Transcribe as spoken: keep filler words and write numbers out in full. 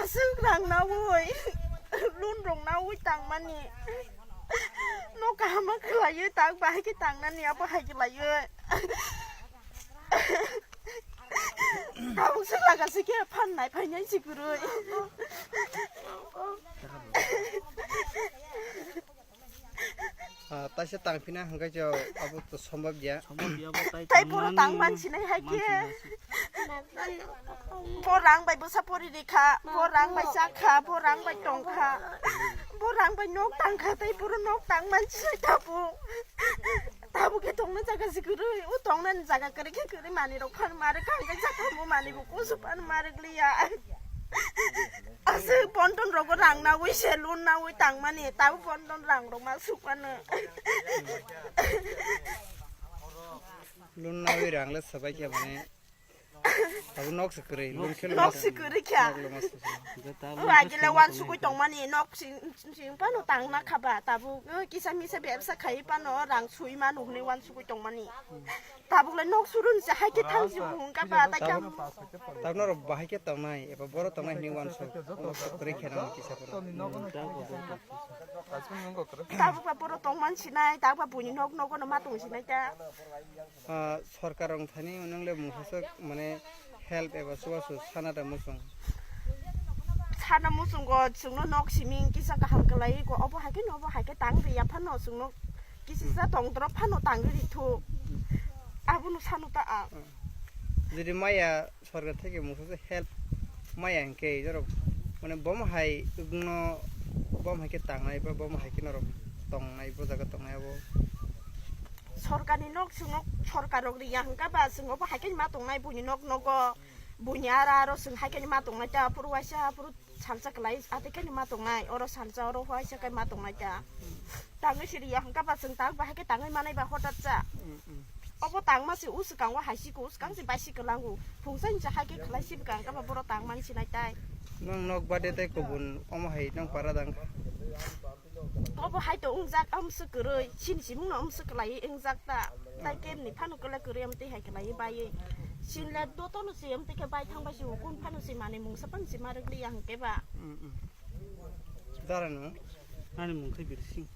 Aswk rang nawi, loan rok nawi tangmani. No kaham khlaiwi tang bahai khe tangnani abo hai khlaiwi. Tabuk se laga se khe phan nai phai nai si kwrwi. Ah, taisa tang phina hwnkhe jo abo to sombab ya. Sombab ya bo tai. Tai puro tang mansinai hai khe. Bo rang bai bwsa pori rikha, bo rang bai chakha, bo rang bai tongkha, bo rang bai nok tangkha, tai puro nok tang mansinai tabuk. Tabuk khe tongna jaga se kwrwi, o tongna jaga kwrwi khe kwrwi manwi rok phan mare kha, hwnkhe chakha bo manwi bo kusu phan mare liya. Aswk bonton rogo rang nawi se loan nawi tangmani, tabuk bonton rang rok ma sukmano. Loan nawi rang le sabai khe mane. Abo nok se kwrwi, loan khe nok se kwrwi kha. O agile wan sugui tongmani, nok sing sing pano tangna khaba, tabuk kisa misa bebsa khai pano rang sui manu hwnwi wan sugui tongmani. Tabuk le nok surun se hai khe thang si hung ka ba ta kya. Tabuk norok bahai khe tongnai, eba boro tongnai hwnwi uansuk, uansuk kwrwi khe nang kisa kwrwi. Tabuk ba boro tongman sinai, tabuk ba buini nok nogo no ma tong sinai ta. Ah, sorkar rong thani nang le mungsa mane help eba chubachu sana da muchung. Sana muchungo chwngno nok siming kisa kaham kwlai go, obo hai khe no, obo hai khe tang ri ya phano chwngno. Kisisa tongdrop phano tangwi rithuk. Abono sano ta ang. Jodi maya sorkar theke mungsa se help maya hinkhe jorok mane bomo hai wngno bomo hai khe tangnai ba bomo hai khe norok tongnai bo jaga tongnai abo. Sorkarni nok chwngno sorkar rok riya hwnkha ba chwng obo hai khe ma tongnai buini nok nogo buini ara aro chwng hai khe ma tongnai ta aphuru waisa aphuru Salsa kwlai, ate khe ma tongnai, oro salsa, oro huaisa khe ma tongnai ta. Tangwi siri ya hwnkha ba chwng tak bahai khe tangwi manai ba hotat cha. Mm, mm. Obo tangma se u swkang o hai siko, u swkang se bai si kwlango. Phungsa hinsa hai khe khwlai si bwkang khe ba boro tangmani sinai tai. Nang nok bade tai kubun omo hai nang para dang. Obo hai to wngjak, amswk kwrwi, sini simungno amswk kwlaiwi wngjak ta. Tai kemni phano kwlai kwrwi amtwi hai kwlaiwi baiwi. Sinle dotono se amtwi khe bai thang bai se ukun phano se manwi mungsa phano se ma rwgli ya hwnkhe ba. Mm, mm. Dara no? Ani mung khe Birsing.